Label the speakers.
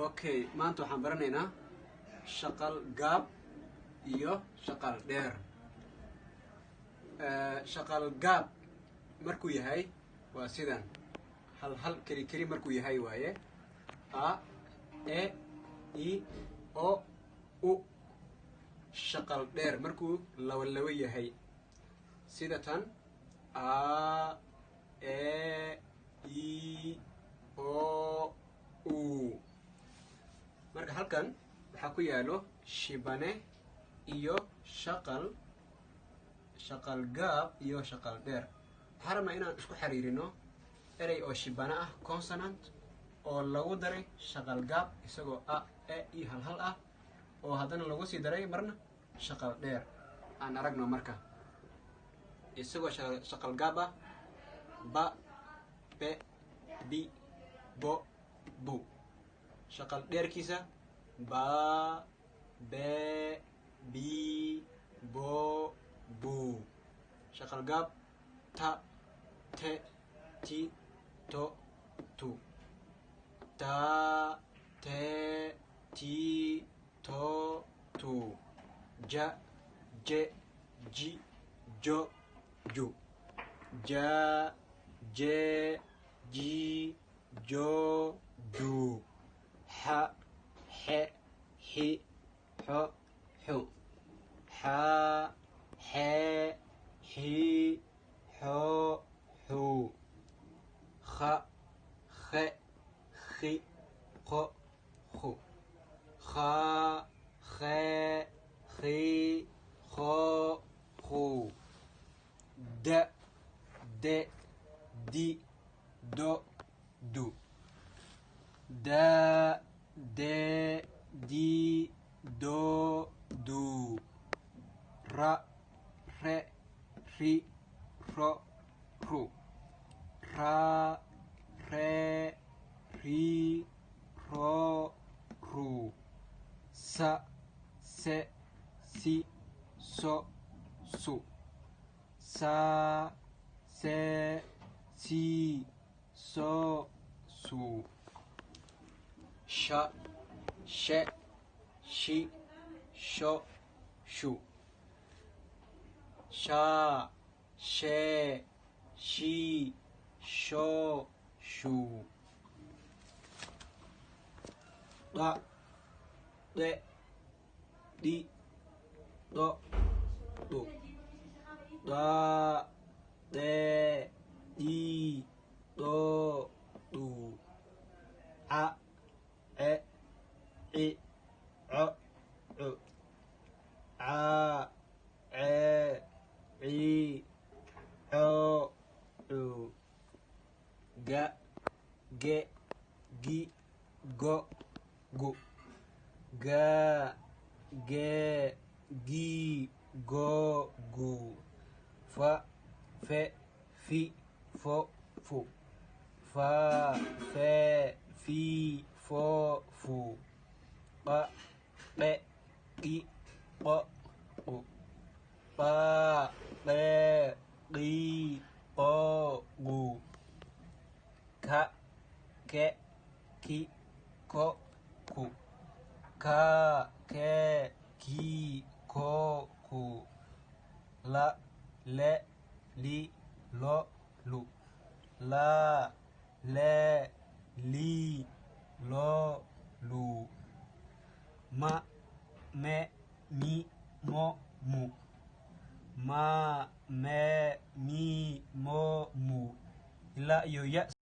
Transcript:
Speaker 1: Okay, maanta waxaan baranaynaa shaqal gaab iyo shaqal dheer. Shaqal gaab markuu yahay waa sidan, hal hal, keli keli markuu yahay waaye: a, e, i, o, u. Shaqal dheer markuu laba labo yahay, sida tan: a, e, i, o, u. Marka halkan waxaa ku yaalo shibane iyo shaqal, shaqal gaab iyo shaqal dheer. Waxaan rabnaa inaan isku xiriirino erey oo shibane ah, consonant, oo lagu daray shaqal gaab, isagoo a, e, i, hal hal ah, oo haddana lagu sii daray marna shaqal dheer. Aan aragno marka isagoo shaqal gaab ah: ba, be, bi, bo, bu. Shaqal dheerkiisa: ba, be, bi, bo, bu. Shaqal gaab: ta, te, ti, to, tu. Ta, te, ti, to, tu. Ja, je, ji, jo, ju. Ja, je, ji, jo, ju. Xa, xe, xi, xo, xu. Xa, xe, xi, xo, xu. Kha, khe, khi, qo, khu. Kha, khe, khi, kho, khu. Da, de, di, do, du. Da, de, di, do, du. Ra, re, ri, ro, ru. Ra, re, ri, ro, ru. Sa, se, si, so, su. Sa, se, si, so, su. Sha, she, shi, sho, shu. Sha, she, shi, sho, shu. Dha, dhe, dhi, dho, dhu. Dha, dhe, dhi, dho, dhu. Ca, ce, ci, co, cu. Ca, ce, ci, co, cu. Ga, ge, gi, go, gu. Ga, ge, gi, go, gu. Fa, fe, fi, fo, fu. Fa, fe, fi, fo, fu. Qa, qe, qi, qo, qu. Qa, qe, qi, qo, qu. Ka, ke, ki, ko, ku. Ka, ke, ki, ko, ku. La, le, li, lo, lu. La, le, li, lo, lu. Ma, me, mi, mo, mu. Ma, me, mi, mo, mu. Ilaa iyo ya.